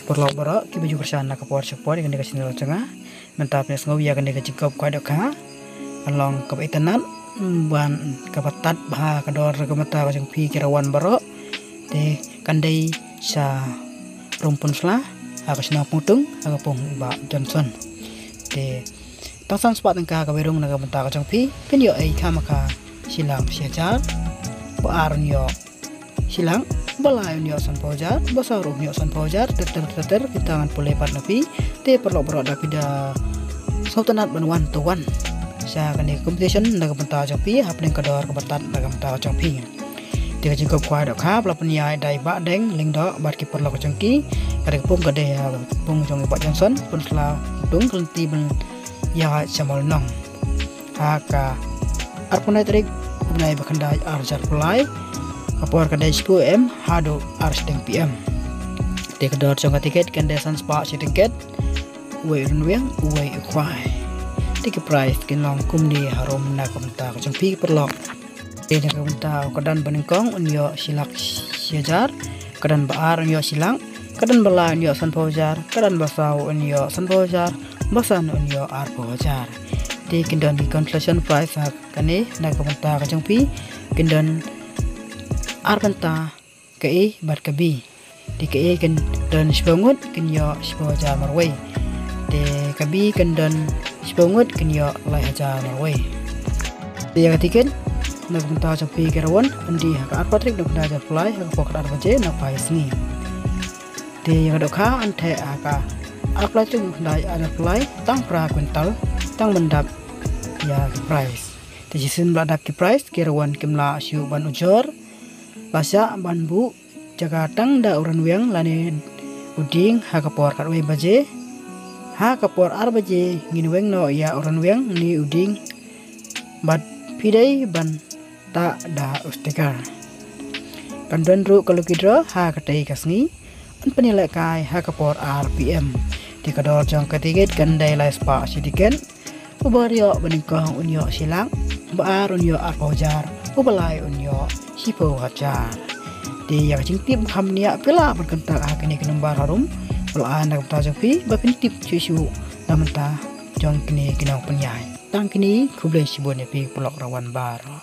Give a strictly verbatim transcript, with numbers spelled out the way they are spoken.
Paralok baroh kiba ju kyrshan na ka por sha ka por ïa kane ka channel jong nga. Mynta phin ïa sngew ïa kane ka jingkop kwai dohkha. Ka long kaba itynnad, ban kaba tad bha ka dor ka mynta ka jong phi ki riewwan baroh. Te kan dei sha rum pynsla ha ka shnong Pungtung ha ka pung i Bah Johnson. Te tang san spah tyngka kaba rung na ka mynta ka jong phi, phin ïoh ei khamkha shi lak shi hajar. Ba ar un ïoh shi lak, ba lai un ïoh sanphew hajar, ba saw ruh un ïoh sanphew hajar, ter ter ter ter, kita ngan pule pat na phi. Te paralok baroh da phi da sngewtynnad ban wan to wan sha kane ka competition na ka bynta jong phi, hapdeng ka dor kaba tad na ka bynta jong phi. Te ka jingkop kwai dohkha ba la pynïaid da i Bah Deng Lyngdoh bad ki paralok jong ki. Ka dei ka pung ka dei ha ka pung jong i Bah Johnson, pynsla Pungtung, ka lynti ban ïa sha Mawlynnong. Ha ka arphew tarik u bnai ba khyndai ar hajar arphew lai. Ka por ka dei shiphew A M haduh ar shiteng P M. Te ka dor jong ka tiket kan dei san spah shi tiket. Uwei u rynwiang, uwei u khwai. Te ki prize kin long kumne harum na ka bynta ka jong phi paralok. Te na ka bynta ka don ba nyngkong un ïoh shi lak shi hajar. Ka don ba ar un ïoh shi lak. Ka don ba lai un ïoh sanphew hajar. Ka don ba saw un ïoh sanphew hajar. Ba san un ïoh arphew hajar. Te kin don ki consolation prize ha kane na ka bynta ka jong phi. Kin don ar bynta, ka A bad ka B. Te ka A kan don shiphew ngut, kin ïoh shiphew hajar marwei. Te ka B kan don shiphew ngut, kin ïoh lai hajar marwei. Te ïa ka tiket na ka bynta jong phi ki riewwan, yn die ha ka arphew tarik jong u bnai ar hajar arphew lai ha ka por khatar baje na phai sngi. Te ïa ka dohkha yn theh ha ka arphew tarik jong u bnai ar hajar arphew lai, tang phra kwintal, tang ban dap ïa ki prize. Te shisien ba la dap ki prize, ki riewwan kim lah shuh ban ujor, la shah ban buh jaka tang da u rynwiang lane u dieng ha ka por khatwei baje. Ha ka por ar baje ngin weng noh ïa u rynwiang ne u dieng. Bad phi dei ban tah da u sticker. Kan don ruh ka lucky draw ha katei ka sngi. Yn pynïalehkai ha ka por ar P M. Te ka dor jong ka tiket kan dei lai spah shi tiket. Uba ïoh ba nyngkong un ïoh shi lak, ba ar un ïoh arphew hajar, uba lai un ïoh shiphew hajar. Te ïa ka jingtip kham bniah phi lah ban kyntait ha kine ki number harum ba la ai na ka bynta jong phi ba phin tip shuh shuh na ka bynta jong kine ki nongpynïaid. Tang kine, khublei shibun ïa phi paralok riewwan baroh.